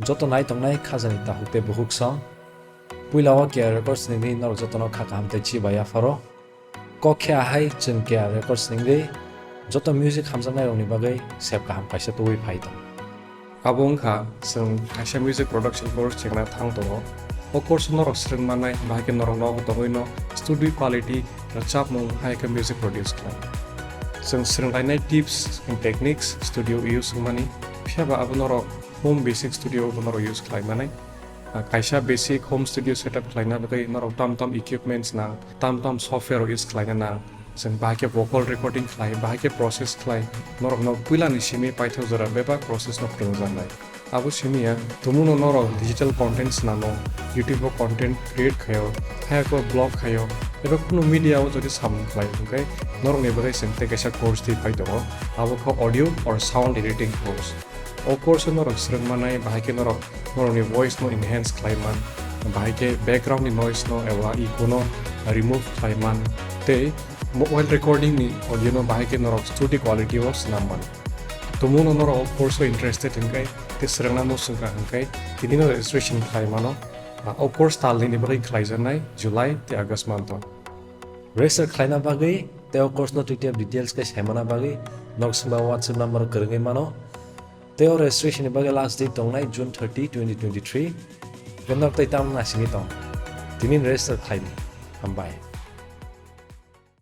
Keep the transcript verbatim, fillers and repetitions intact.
Joto nai tongnai khajani tahuk tei buhuk song. Puila o K R Records ni wngwi norok jotono kha kaham tei chibai yapharo. Kok khe ahai chwng K R Records ni wngwi joto music hamjaknai rokni bagwi sep kaham kaisa tubui phai tongo. Abo wngkha chwng kaisa music production course chengna thang tongo. O course o norok swrwng mannai, bahai khe norok nogo tongwino studio quality rwchapmung hai khe music produce khlai. Chwng swrwnglainai tips and techniques studio use wngmani, phiya ba abo norok home basic studio bo norok use khlai mannai. Ah, kaisa basic home studio setup khlaina bagwi norok tam tam equipments nang, tam tam software rok use khlaina nang. Chwng bahai khe vocal recording khlai, bahai khe process khlai, norokno puilani simi paithak jora bebak process no phwrwngjaknai. Abo simi ya, tumungno norok digital content snamo, YouTube o content create khaio, hayako blog khaio, eba kunu media o jodi samung khlai hwnkhe norokni bagwi chwng tei kaisa course twi phai tongo, abo khe audio or sound editing course. O course o norok swrwng mannai, bahai khe norok norokni voice no enhance khlai man, bahai khe background ni noise no eba echo no remove khlai man, tei mobile recording ni audio no bahai khe norok studio quality o swnam man. Tumungno norok o course o interested hwnkhe tei swrwngna muchungkha hwnkhe tini no registration khlai mano. Ah, o course tal nini bagwi khlaijaknai July tei August month o. Register khlaina bagwi tei o course no twitep details khe saimana bagwi norok swngba WhatsApp number kwrwngwi mano. Tei o registration ni bagwi last date tongnai June thirty, twenty twenty-three. Tei norok tei tamo nasingwi tong. Tini register khlaini. Hambai.